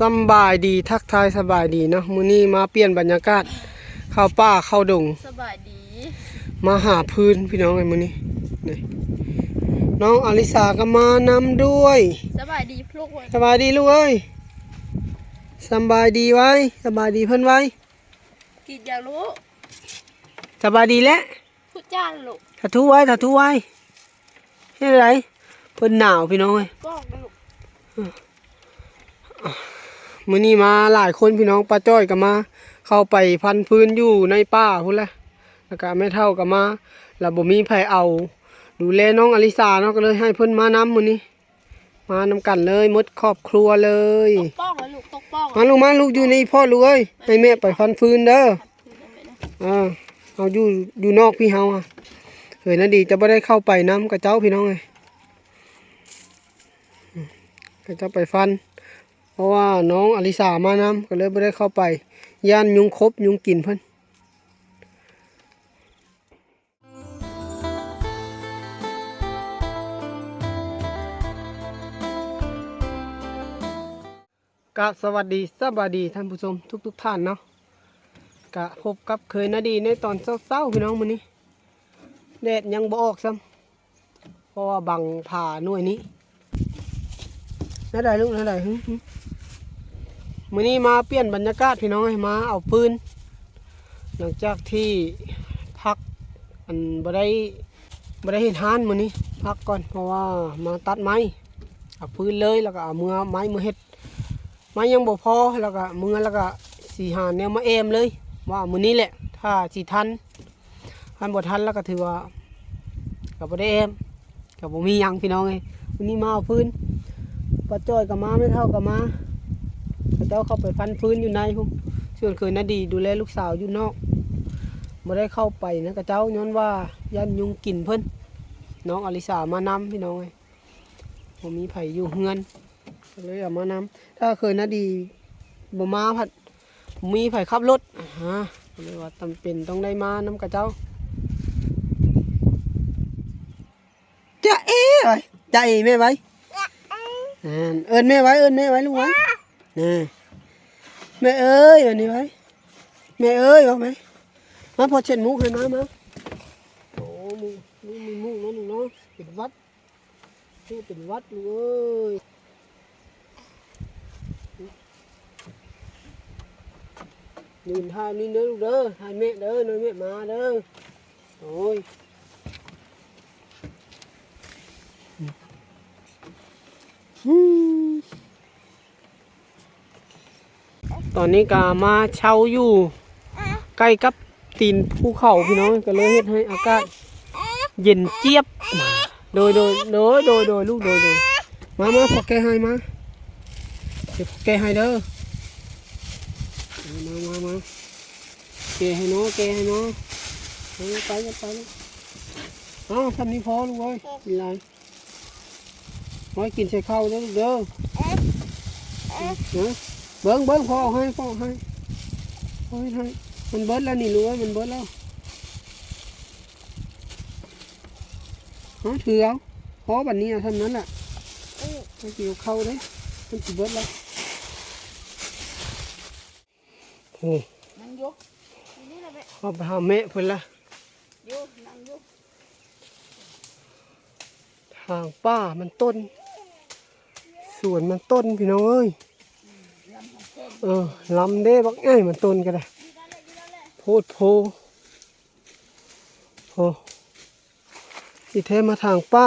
ສຳບາຍດີ ທັກທາຍສະບາຍດີເນາະ. ມື້ນີ້ມາປ່ຽນບັນຍາກາດ ເຂົ້າປ່າເຂົ້າດົງ ສະບາຍດີ ມາຫາຟືນພີ່ນ້ອງເອີຍ. ມື້ນີ້ນີ້ ນ້ອງອາລິສາກໍມານຳດ້ວຍ. ສະບາຍດີລູກເອີຍ ສະບາຍດີລູກເອີຍ. ສຳບາຍດີໄວ ສະບາຍດີເພິ່ນໄວ. ກິນຢາລູກ ສະບາຍດີແຫຼະ. ທຸຈານລູກ ສາທຸໄວ້ ສາທຸໄວ້. ເຮັດໃດ? ເພິ່ນໜາວພີ່ນ້ອງເອີຍ. ປອກລູກ. ມື້ນີ້ມາຫຼາຍຄົນພີ່ນ້ອງ. ປ້າຈ້ອຍກໍມາ ເຂົ້າໄປຟັນຟືນຢູ່ໃນປ່າພຸ້ນແຫຼະ. ແລ້ວກໍແມ່ເຖົ້າກໍມາ ແລ້ວບໍ່ມີໃຜເອົາ ດູແລນ້ອງອາລິສາເນາະ ກໍເລີຍໃຫ້ເພິ່ນມານຳມື້ນີ້. ມານຳກັນເລີຍ ໝົດຄອບຄົວເລີຍ. ຕົກປ່ອງແລ້ວລູກ ຕົກປ່ອງ. ມາລູກ ມາລູກ ຢູ່ນີ້ພໍ່ລູກເອີຍ. ໃຫ້ແມ່ໄປຟັນຟືນເດີ. ເອີ ເຮົາຢູ່ ຢູ່ນອກພີ່ເຮົາ. ເອີ ນາດີຈະບໍ່ໄດ້ເຂົ້າໄປນຳຂະເຈົ້າພີ່ນ້ອງເອີຍ. ຂະເຈົ້າໄປຟັນ ເພາະວ່ານ້ອງອາລິສາມານຳ ກໍເລີຍບໍ່ໄດ້ເຂົ້າໄປ ຢ້ານຍຸງຂົບຍຸງກິນເພິ່ນ. ກາບສະຫວັດດີ ສະບາຍດີທ່ານຜູ້ຊົມທຸກໆທ່ານເນາະ. ກະພົບກັບເຄີຍນາດີໃນຕອນເຊົ້າໆ ພີ່ນ້ອງ. ມື້ນີ້ແດດຍັງບໍ່ອອກຊ້ຳ ເພາະວ່າບັງຜາໜ່ວຍນີ້. ແນວໃດລູກ ແນວໃດ? ຫຶ ຫຶ ມື້ນີ້ມາປ່ຽນບັນຍາກາດພີ່ນ້ອງເອີຍ ມາເອົາຟືນ. ຫຼັງຈາກທີ່ພັກ ອັນ ບໍ່ໄດ້ ບໍ່ໄດ້ເຮັດຮ້ານມື້ນີ້ ພັກກ່ອນ ເພາະວ່າມາຕັດໄມ້ ເອົາຟືນເລີຍ ແລ້ວກໍເອົາເມືອໄມ້ເມືອເຮັດ ໄມ້ຍັງບໍ່ພໍ ແລ້ວກໍເມືອ ແລ້ວກໍຊິຫາແນວມາແອ້ມເລີຍ ວ່າມື້ນີ້ແຫຼະ ຖ້າຊິທັນ. ຄັນບໍ່ທັນແລ້ວກໍຖືວ່າກໍບໍ່ໄດ້ແອ້ມ ກໍບໍ່ມີຫຍັງພີ່ນ້ອງເອີຍ. ມື້ນີ້ມາເອົາຟືນ ປ້າຈ້ອຍກໍມາ ແມ່ເຖົ້າກໍມາ ເຂົາເຈົ້າເຂົ້າໄປຟັນຟືນຢູ່ໃນພຸ້ນ. ສ່ວນເຄີຍນາດີດູແລລູກສາວຢູ່ນອກ ບໍ່ໄດ້ເຂົ້າໄປນຳເຂົາເຈົ້າ ຍ້ອນວ່າຢ້ານຍຸງກິນເພິ່ນ. ນ້ອງອາລິສາມານຳພີ່ນ້ອງເອີຍ ບໍ່ມີໃຜຢູ່ເຮືອນ ກໍເລີຍເອົາມານຳ. ຖ້າເຄີຍນາດີບໍ່ມາພັດ ມີໃຜຂັບລົດ ອາ ກໍເລີຍວ່າຈຳເປັນຕ້ອງໄດ້ມານຳເຂົາເຈົ້າ. ຈະເອ ໄວ ຈະເອແມ່ໄວ ນັ້ນ ເອີ້ນແມ່ໄວ ເອີ້ນແມ່ໄວລູກໄວ ນະ ແມ່ເອີຍ ບາດນີ້ໄວ ແມ່ເອີຍ ເວົ້າໄວ ມາພໍ່ເຊັດມູກໃຫ້ ມາ ມາ. ໂອ້ ມີ ມີ ມີມູກເນາະ ເປັນຫວັດ ເປັນຫວັດລູກເອີຍ. ນີ້ ຖ່າຍນີ້ເດີລູກເດີ ຖ່າຍແມ່ເດີ ນ້ອຍແມ່ມາເດີ. ໂອ້ຍ ຕອນນີ້ກໍມາເຊົ່າຢູ່ໃກ້ກັບຕີນພູເຂົາພີ່ນ້ອງ ກໍເລີຍເຮັດໃຫ້ອາກາດເຢັນຈຽບ. ໂດຍ ໂດຍ ໂດຍ ໂດຍ ໂດຍ ລູກ ໂດຍ ໂດຍ. ມາ ມາ ພໍ່ແກະໃຫ້ ມາ ດຽວພໍ່ແກະໃຫ້ເດີ. ມາ ມາ ມາ ແກະໃຫ້ເນາະ ແກະໃຫ້ເນາະ. ເອີ ໄປ ໄປ ໄປ. ເອົາ ຊ່ຳນີ້ພໍລູກເອີຍ ກິນຫຼາຍ. ໄວ້ກິນໃສ່ເຂົ້າເດີລູກເດີ. ເບິ່ງ ເບິ່ງ ພໍ່ເອົາໃຫ້ ພໍ່ເອົາໃຫ້ ພໍ່ເຮັດໃຫ້. ມັນເບິດແລ້ວນີ້ລູກເອີຍ ມັນເບິດແລ້ວ. ເອົາ ຖືເອົາ ພໍບັດນີ້ ເອົາຊ່ຳນັ້ນແຫຼະ. ໄປກິນກັບເຂົ້າເດີ ມັນຊິເບິດແລ້ວ. ໂອ້ ນັ່ງຢູ່ ຢູ່ນີ້ລະແມ່ ເຂົ້າໄປຫາແມ່ເພິ່ນລະ ຢູ່ ນັ່ງຢູ່. ທາງປ່າມັນຕົ້ນ ສວນມັນຕົ້ນ ພີ່ນ້ອງເອີຍ. ເອີ ລຳເດ້ ບັກໃຫຍ່ມັນຕົ້ນກໍໄດ້ ໂພດໂພ. ໂອ້ ທີ່ແທ້ມາທາງປ່າ.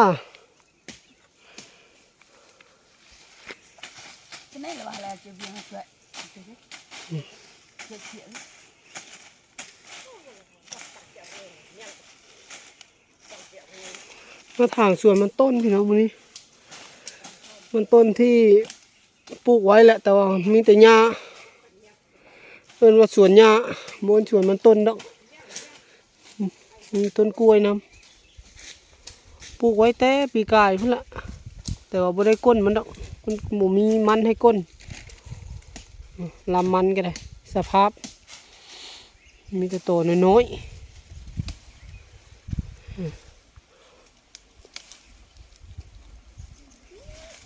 ມາຖາງສວນມັນຕົ້ນ ພີ່ນ້ອງ ມື້ນີ້ ມັນຕົ້ນທີ່ ປູກໄວ້ແຫຼະ ແຕ່ວ່າມີແຕ່ຫຍ້າ ເອີ້ນວ່າສວນຫຍ້າ ບໍ່ແມ່ນສວນມັນຕົ້ນດອກ. ມີຕົ້ນກ້ວຍນຳ ປູກໄວ້ແຕ່ປີກາຍພຸ້ນລະ ແຕ່ວ່າບໍ່ໄດ້ກົ້ນມັນດອກ ມັນບໍ່ມີມັນໃຫ້ກົ້ນ. ລຳມັນກໍໄດ້ ສະພາບມີແຕ່ໂຕນ້ອຍໆ.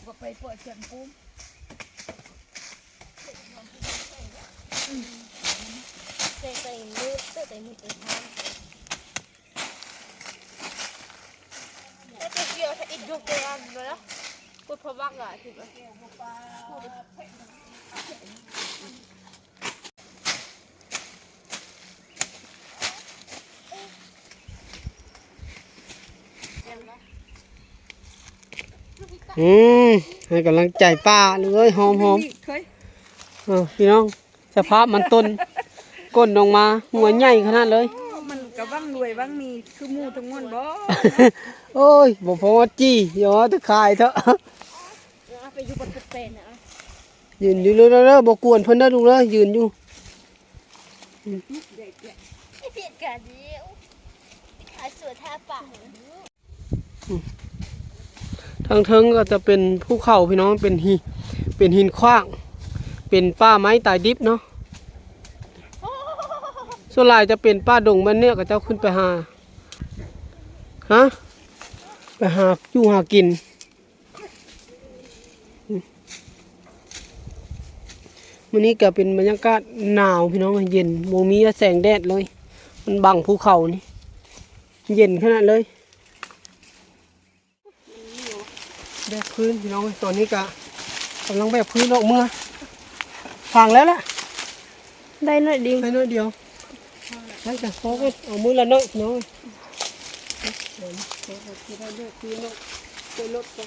ບໍ່ໄປປົວເຊື່ອງປູມ. ໃສ່ໃສ່ມື ໃສ່ໃສ່ມືໄປທາງ ແລ້ວຕົວກ່ຽວໃສ່ອີກ ຍົກໄປອັນນັ້ນລະ ກົດພະວັກລະ ອືມ ໃຫ້ກຳລັງໃຈປ້າເອີຍ ຫອມໆ ເອີ ພີ່ນ້ອງ ສະພາບມັນຕົ້ນ ກົ້ນອອກມາ ຫົວໃຫຍ່ຂະໜາດເລີຍ ມັນກະຫວັງລວຍຫວັງມີຄືໝູ່ທັງໝົດບໍ? ໂອ້ຍ ບໍ່ພໍຈີ່ ຢ່າວ່າແຕ່ຂາຍເຖາະ ເອົາໄປຢູ່ບົນເປັນນະ ຢືນຢູ່ເດີ ບໍ່ກວນເພິ່ນເດີລູກເດີ ຢືນຢູ່ ທາງເທິງກໍຈະເປັນພູເຂົາພີ່ນ້ອງ ເປັນຫີ ເປັນຫີນຂວ້າງ ເປັນປ່າໄມ້ຕາຍດິບເນາະ ສ່ວນຫຼາຍຈະເປັນປ່າດົງ ແມ່ນເນຍ ເຂົາເຈົ້າຂຶ້ນໄປຫາ ຮະ ໄປຫາຢູ່ຫາກິນ. ມື້ນີ້ກໍເປັນບັນຍາກາດໜາວພີ່ນ້ອງ ເຢັນ ບໍ່ມີແສງແດດເລີຍ ມັນບັງພູເຂົານີ້ ເຢັນຂະໜາດເລີຍ ແບກພື້ນພີ່ນ້ອງ ຕອນນີ້ກໍກຳລັງແບກພື້ນອອກເມືອ ພັງແລ້ວລະ ໄດ້ໜ້ອຍດຽວ ໄດ້ໜ້ອຍດຽວ ໄດ້ຈ້ະ ພໍກ່ອນ ເອົາມື້ລະໜ້ອຍພີ່ນ້ອງ ເອົາ ເອົາ ເອົາ ເອົາລົດກ່ອ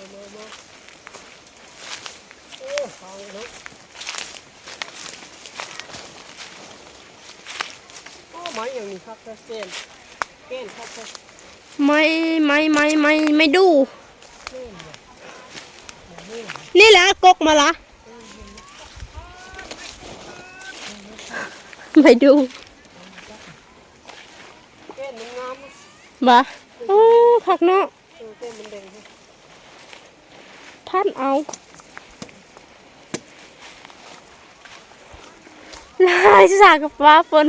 ນ ມາ ມາ ມາ. ໂອ້ ທາງເນາະ ໂອ້ ໄມ້ຫຍັງນີ້ຄັກແທ້ ແກ່ນ ແກ່ນຄັກແທ້ ໄມ້ ໄມ້ ໄມ້ ໄມ້ ໄມ້ດູ່ ນີ້ແຫຼະ ກົກມາລະ ໄມ້ດູ່ ແກ່ນມັນງາມ ບໍ່ ໂອ້ ຄັກເນາະ. ເອີ ແຕ່ມັນແດງ ພັນເອົາ ຫຼາຍສາກະປາຝົນ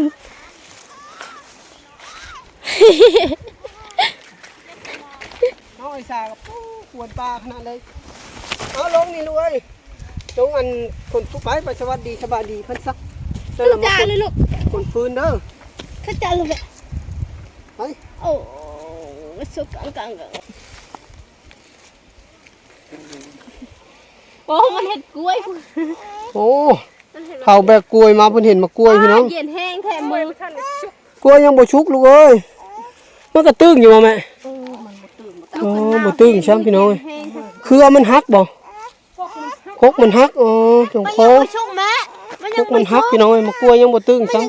ນ້ອງໄອຊາກໍ ໂອ້ ກວນປາຂະໜາດເລີຍ ເອົາລົງນີ້ລູກເອີຍ ລົງອັນ ຂົນໄປ ໄປສະຫວັດດີສະບາຍດີເພິ່ນຊະ ເຈົ້າລະມາຂົນ ເຈົ້າລະລູກ ຂົນຟືນເດີ ເຈົ້າລະແມ່ ໄປ ໂອ້ ສຸກກາງໆ ໂອ້ ມັນເຮັດກ້ວຍ ໂອ້ ມັນເຮັດ ເຂົາແບກກ້ວຍມາ ເພິ່ນເຫັນໝາກກ້ວຍພີ່ນ້ອງ ເຢັນແຮງແທ້ມື ກ້ວຍຍັງບໍ່ສຸກລູກເອີຍ ມັນກະຕຶງຢູ່ບໍ່ແມ່ ໂອ້ ມັນບໍ່ຕຶງ ໂອ້ ບໍ່ຕຶງຊ້ຳພີ່ນ້ອງເອີຍ ເຄືອມັນຫັກບໍ່ ກົກມັນຫັກ ໂອ້ ຈົງຄໍ ກົກມັນຫັກພີ່ນ້ອງເອີຍ ໝາກກ້ວຍຍັງບໍ່ຕຶງຊ້ຳ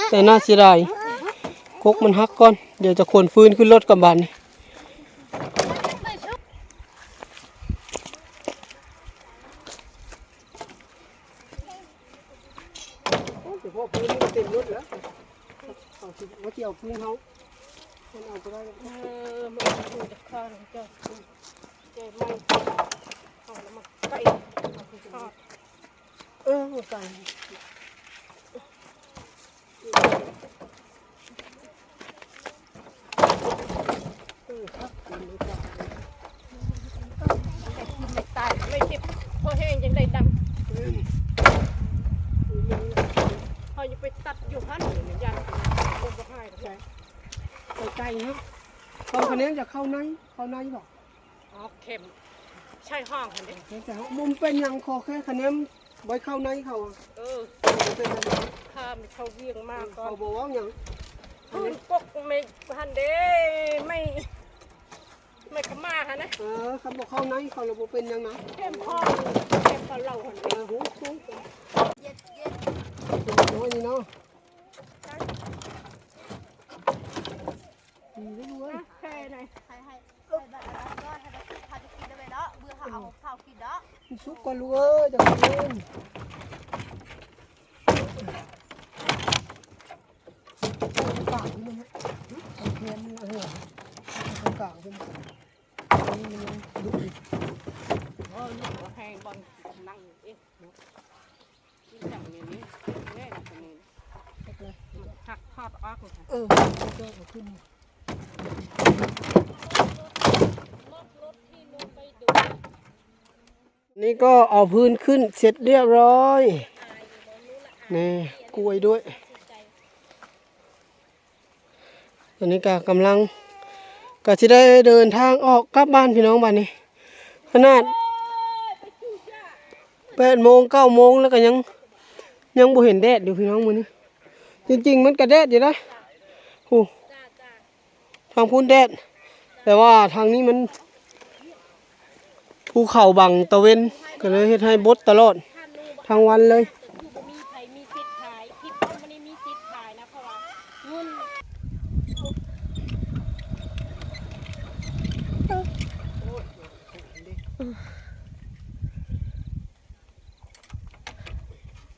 ແຕ່ໜ້າເສຍດາຍ ກົກມັນຫັກກ່ອນ ດຽວຈະຂົນຟືນຂຶ້ນລົດກ່ອນບາດນີ້. ໂອ້ຍ ເພາະພື້ນມັນເຕັມລົດແລ້ວ ເອົາຊິ ວ່າຊິເອົາພື້ນເຮົາ ມັນເອົາບໍ່ໄດ້ ເອີ ມັນເອົາພື້ນຈາກຂ້າເຈົ້າ ແກ່ໄມ້ ເອົາແລ້ວມາໄກ່ ເອົາຄືທອດ ເອີ ມາໄກ່. ເຮົາຢ່າໄປຕັດຢູ່ຫັ້ນ ຢ້ານມັນບໍ່ໃຫ້ດອກ ໄກໆ ເນາະ ເຂົ້າຄະແນນຈະເຂົ້າໃນ ເຂົ້າໃນບໍ່? ອອກເຂັມ ໃສ່ຫ້ອງຫັ້ນເດ້ ແຕ່ບໍ່ເປັນຫຍັງ ຂໍແຄ່ຄະແນນ ໄວ້ເຂົ້າໃນເຂົາ ເອີ ບໍ່ເປັນຫຍັງ ຖ້າມັນເຂົ້າວຽງມາກ່ອນ ເຂົາບໍ່ເວົ້າຫຍັງ ເພິ່ນປົກໄມ້ຫັ້ນເດ້ ໄມ້ ໄມ້ຂະໝ້າຫັ້ນນະ ເອີ ຄັນບໍ່ເຂົ້າໃນເຂົາລະບໍ່ເປັນຫຍັງນະ ເຂັມພໍ ເຂັມເຂົາເລົ່າຫັ້ນເດ້ ເອີ ຮູ້ ຮູ້ ເຢັນໆ ໂອ້ຍ ນີ້ເນາະ ດີເດ້ລູກເອີຍ ແຄ່ໃດ ໃຫ້ ໃຫ້ ໃຫ້ບັດອັນນັ້ນກ່ອນ ໃຫ້ມັນສຸກ ເຮົາຈະກິນໄດ້ເນາະ ເບື່ອເຮົາເອົາເຂົ້າກິນເນາະ ມັນສຸກກ່ອນລູກເອີຍ ຈັ່ງກິນ ກາງນີ້ນະ ກາງນີ້ນະ ເອີ ກາງນີ້ນະ ນີ້ມັນຍັງດຸຢູ່ ໂອ້ຍ ລູກແຮງບ່ອນນັ່ງເອ ກິນຈັ່ງນີ້ນີ້ ແນ່ນະຕົວນີ້ ເຮັດເລີຍ ເອີ ນີ້ກໍເອົາພື້ນຂຶ້ນເສັດຮຽບຮ້ອຍ ນີ້ ກ້ວຍດ້ວຍ. ຕອນນີ້ກໍກຳລັງ ກໍຊິໄດ້ເດີນທາງອອກກັບບ້ານພີ່ນ້ອງ ບາດນີ້ ຂະໜາດແປດໂມງ ເກົ້າໂມງແລ້ວກໍຍັງ ຍັງບໍ່ເຫັນແດດຢູ່ພີ່ນ້ອງມື້ນີ້. ຈິງໆ ມັນກະແດດຢູ່ນະ ໂອ້ ທາງພຸ້ນແດດ ແຕ່ວ່າທາງນີ້ມັນພູເຂົາບັງຕາເວັນ ກໍເລີຍເຮັດໃຫ້ບົດຕະຫຼອດທັງວັນເລີຍ.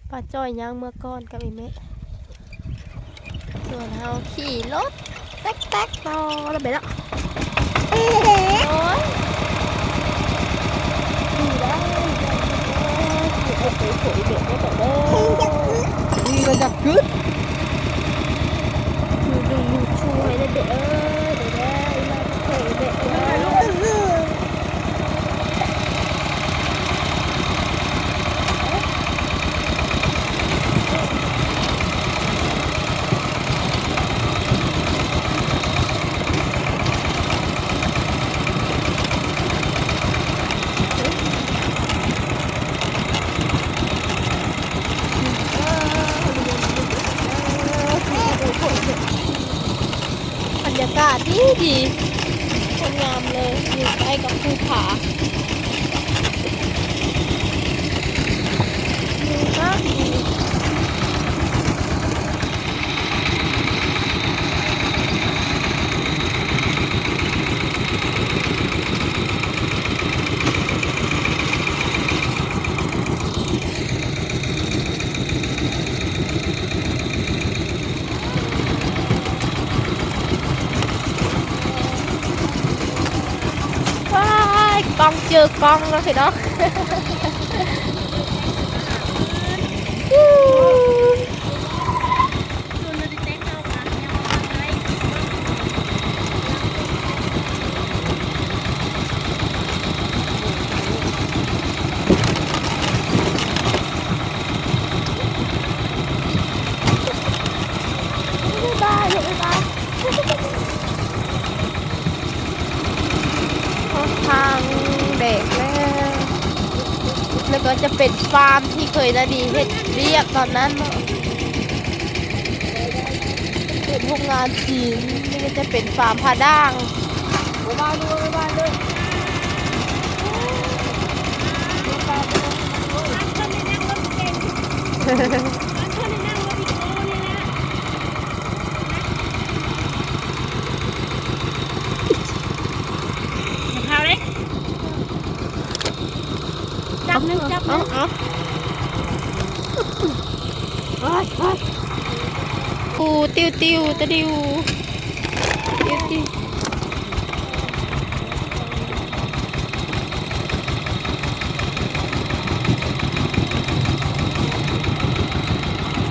ປ້າຈ້ອຍຍ່າງເມືອກ່ອນກັບອີ່ແມ່ ສ່ວນເຮົາຂີ່ລົດແຕັກໆ ຕໍ່ລະໄປເນາະ. ໂອ້ຍ ນີ້ກໍຢາກກຶດ ບັນຍາກາດດີດີ ງາມເລີຍ ຢູ່ໃກ້ກັບພູຜາ ວິວງາມດີ. ວ້າຍ ກ້ອງເຈີກ້ອງແລ້ວພີ່ນ້ອງ. ທາງແດກແລ້ວ ແລ້ວກໍຈະເປັນຟາມທີ່ເຄີຍນາດີເຮັດວຽກຕອນນັ້ນເນາະ ເປັນໂຮງງານຈີນ. ນີ້ກໍຈະເປັນຟາມຜາດ່າງ. ບາຍບາຍເດີ້ ບາຍບາຍເດີ້. ເອົາເດ້ ຈັບໜຶ່ງ ຈັບໜຶ່ງ ເອົາ ເອົາ ປູ ຕິວຕິວ ຕະດິວ ຕິວຕິວ.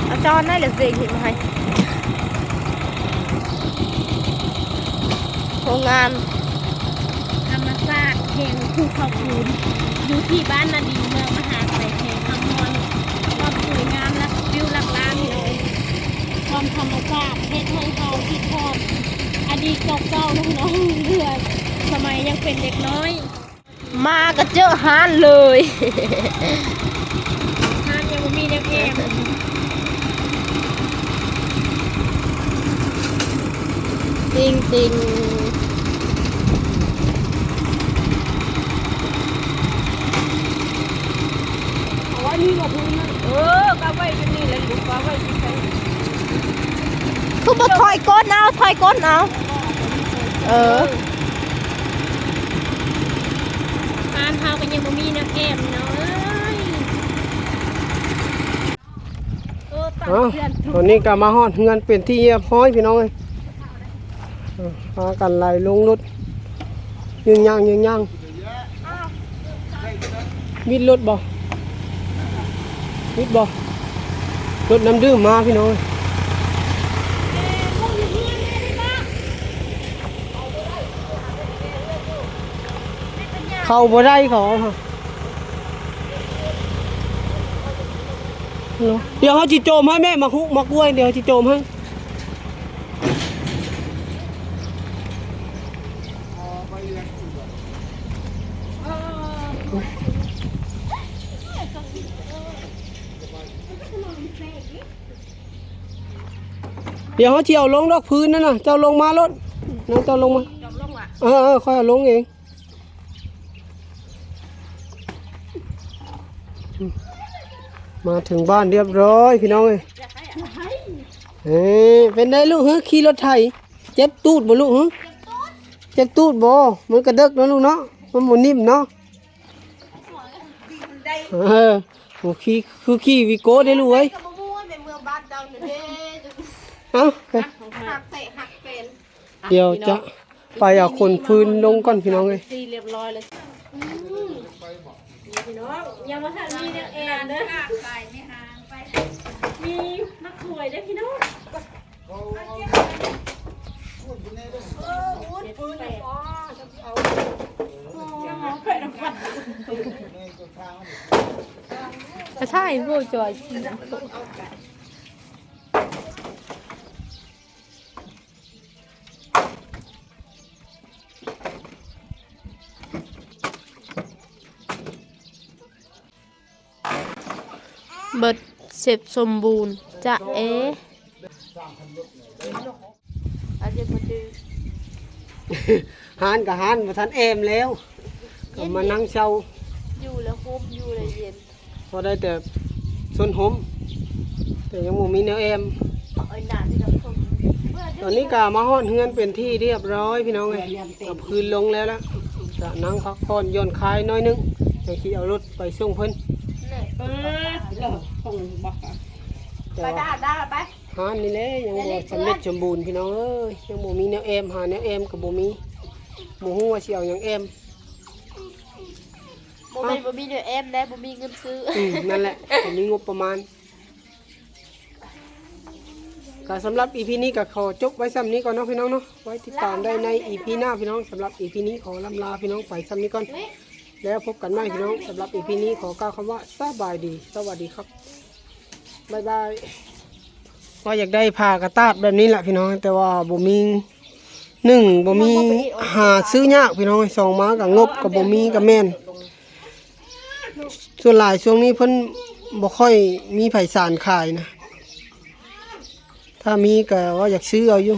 ເອົາຈອນໄດ້ແລ້ວ ເສກເຫັນບໍ່ໃຫ້ ໂຮງງານທຳມະຊາດແຫ່ງພູເຂົາພູນ ຢູ່ທີ່ບ້ານນາດີ ເມືອງມະຫາໄຊ ແຂວງຄຳມ່ວນ. ຄວາມສວຍງາມ ແລະ ວິວຫຼັກລ້ານ ພີ່ນ້ອງເອີຍ. ຄວາມທຳມະຊາດເຮັດໃຫ້ເຮົາຄິດຮອດອະດີດເກົ່າໆ ເນາະພີ່ນ້ອງ ເມື່ອສະໄໝຍັງເປັນເດັກນ້ອຍ. ມາກໍເຈີຮ້ານເລີຍ ຮ້ານຍັງບໍ່ມີແນວແອມ ຕິງຕິງ. ເອົາໄວ້ນີ້ບໍ່ ເອີ ກໍໄວ້ຢູ່ນີ້ແຫຼະລູກ ກໍໄວ້ຢູ່ໃສ ຄືບໍ່ຖອຍກົ້ນເອົາ ຖອຍກົ້ນເອົາ ເອີ. ຮ້ານເຮົາກໍຍັງບໍ່ມີແນວແອມເນາະເອີຍ. ເອີ ຕອນນີ້ກໍມາຮອດເຮືອນເປັນທີ່ຮຽບຮ້ອຍ ພີ່ນ້ອງເອີຍ. ເອີ ພາກັນໄລ່ລົງລົດ ຍືງຍ່າງ ຍືງຍ່າງ. ວິດລົດບໍ່? ວິດບໍ່? ລົດນ້ຳດື່ມມາ ພີ່ນ້ອງເອີຍ. ເຂົ້າບໍ່ໄດ້ເຂົາ. ດຽວເຮົາຊິໂຈມໃຫ້ແມ່ ໝາກຮຸກໝາກກ້ວຍ ດຽວເຮົາຊິໂຈມໃຫ້. ດຽວເຮົາຊິເອົາລົງດອກພື້ນນັ້ນນະ ເຈົ້າລົງມາໂລດ ນັ້ນເຈົ້າລົງມາ. ເອີໆ ຂ້ອຍເອົາລົງເອງ. ມາເຖິງບ້ານຮຽບຮ້ອຍພີ່ນ້ອງເອີຍ. ເອີ ເປັນໄດລູກ? ເຮີ ຂີ່ລົດໄຖ ເຈັບຕູດບໍ່ລູກ? ເຮີ ເຈັບຕູດບໍ່? ມັນກະເດິກເນາະລູກເນາະ ມັນບໍ່ນິ້ມເນາະ. ເອີ ໂອເຄ ຄືຂີ່ວີໂກ້ເດ້ລູກເອີຍ. ເອົ້າ ຮັກແທ້ຮັກແຟນ. ດຽວຈະໄປເອົາຂົນຟືນລົງກ່ອນພີ່ນ້ອງເອີຍ. ຮຽບຮ້ອຍແລ້ວ ອືມ ນີ້ພີ່ນ້ອງ ຍັງບໍ່ທັນມີແນວແອມເດີ ມີໝາກກ້ວຍເດີພີ່ນ້ອງ. ກະຖ່າຍຜູ້ຈອຍ. ເບິດເສັດສົມບູນ ຈະເອ. ອັນນີ້ບໍ່ຈື່ ຮ້ານກະຮ້ານ ບໍ່ທັນແອມແລ້ວ ກະມານັ່ງເຊົາ ຢູ່ແລ້ວຮົ່ມ ຢູ່ແລ້ວເຢັນ. ພໍໄດ້ແຕ່ຊົນຮົ່ມ ແຕ່ຍັງບໍ່ມີແນວແອມ. ຕອນນີ້ກະມາຮອດເຮືອນເປັນທີ່ຮຽບຮ້ອຍພີ່ນ້ອງເອີຍ ກະພື້ນລົງແລ້ວລະ ກະນັ່ງພັກຜ່ອນຢ່ອນຄາຍໜ້ອຍໜຶ່ງ ຈັ່ງຊິເອົາລົດໄປສົ່ງເພິ່ນ. ເອີ ສົ່ງບໍ່ ແຕ່ວ່າ ໄປ ໄປ ໄປ ຮ້ານນີ້ແຫຼະ ຍັງບໍ່ສຳເລັດສົມບູນພີ່ນ້ອງເອີຍ ຍັງບໍ່ມີແນວແອມ ຫາແນວແອມກະບໍ່ມີ ບໍ່ຮູ້ວ່າຊິເອົາຫຍັງແອມ. ບໍ່ແມ່ນ ເອົ້າ ບໍ່ມີແນວແອມແດ່ ບໍ່ມີເງິນຊື້. ອືມ ນັ້ນແຫຼະ ບໍ່ມີງົບປະມານ. ກະສຳລັບອີພີນີ້ກະຂໍຈົບໄວ້ຊ່ຳນີ້ກ່ອນເນາະພີ່ນ້ອງເນາະ ໄວ້ຕິດຕາມໄດ້ໃນອີພີໜ້າພີ່ນ້ອງ. ສຳລັບອີພີນີ້ຂໍລ່ຳລາພີ່ນ້ອງໄປຊ່ຳນີ້ກ່ອນ ແລ້ວພົບກັນໃໝ່ພີ່ນ້ອງ. ສຳລັບອີພີນີ້ຂໍກ່າວຄຳວ່າສະບາຍດີ ສະຫວັດດີຄັບ ບາຍບາຍ. ວ່າຢາກໄດ້ຜ້າກະຕາດແບບນີ້ແຫຼະພີ່ນ້ອງ ແຕ່ວ່າບໍ່ມີ ໜຶ່ງ ບໍ່ມີ ຫາຊື້ຍາກພີ່ນ້ອງ. ສອງ ມາກະງົບກະບໍ່ມີກະແມ່ນ ສ່ວນຫຼາຍຊ່ວງນີ້ເພິ່ນບໍ່ຄ່ອຍມີໃຜສານຂາຍນະ ຖ້າມີກະວ່າຢາກຊື້ເອົາຢູ່.